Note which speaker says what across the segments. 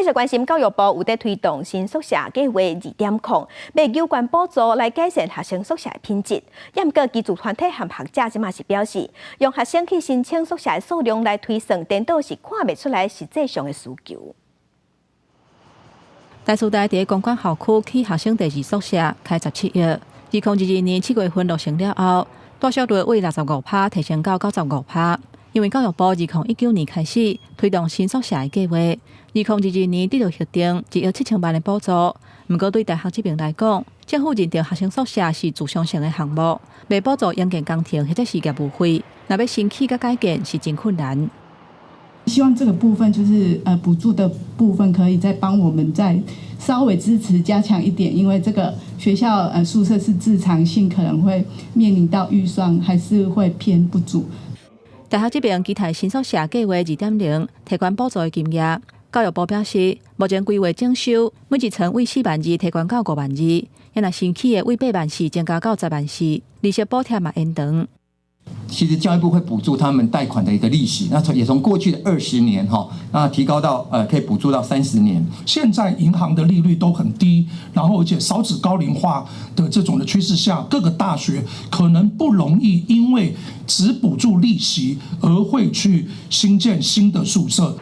Speaker 1: 繼續關心教育部有佇推動新宿舍計劃2.0，欲有關補助來改善學生宿舍的品質。毋過資助團體和學者這馬是表示，用學生去申請宿舍的數量來推算，顛倒是看袂出來實際上的需求。
Speaker 2: 台師大佇公館校區起學生第二宿舍開17億，2022年7月份落成了後，住宿率為65%提升到95%。因為教育部2019年開始推動新宿舍的計劃，2022年得到核定1億7000萬的補助。毋過對大學這邊來講，政府認定學生宿舍是自償性的項目，袂補助營建工程或者是業務費，若欲新起佮改建是真困難。
Speaker 3: 希望這個部分就是補助的部分，可以再幫我們再稍微支持加強一點，因為這個學校宿舍是自償性，可能會面臨到預算還是會偏不足。
Speaker 2: 大學這邊期待新宿舍計劃2.0提懸補助的金額，教育部表示，目前規劃整修每一層為4萬2提懸到5萬2，若新起的為8萬4增加到10萬4，利息補貼嘛延長。
Speaker 4: 其實教育部會補助他們貸款的一個利息，那從也從過去的20年哈，那提高到可以補助到30年。
Speaker 5: 現在銀行的利率都很低，然後而且少子高齡化的這種的趨勢下，各個大學可能不容易因為只補助利息而會去興建新的宿舍。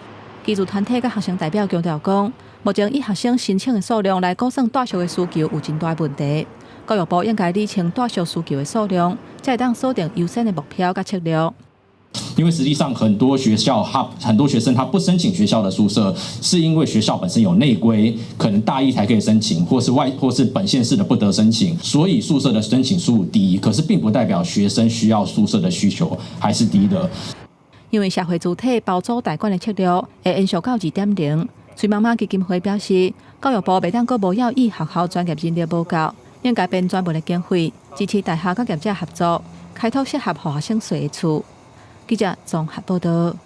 Speaker 2: 資助團體佮學生代表強調講，目前以學生申請的數量來估算住宿的需求有真大問題。教育部應該理清住宿需求的數量，才會當鎖定優先的目標佮策略。
Speaker 6: 因為實際上很多學校，他很多學生他不申請學校的宿舍，是因為學校本身有內規，可能大一才可以申請，或是外或是本縣市的不得申請，所以宿舍的申請數低。可是並不代表學生需要宿舍的需求還是低的。
Speaker 2: 因為社會主體包租代管的策略會延續到2.0。崔媽媽基金會表示，教育部袂當閣無要以學校專業人力無夠，應該編專門的經費支持大學佮業者合作，開拓適合予學生踅的厝。記者綜合報道。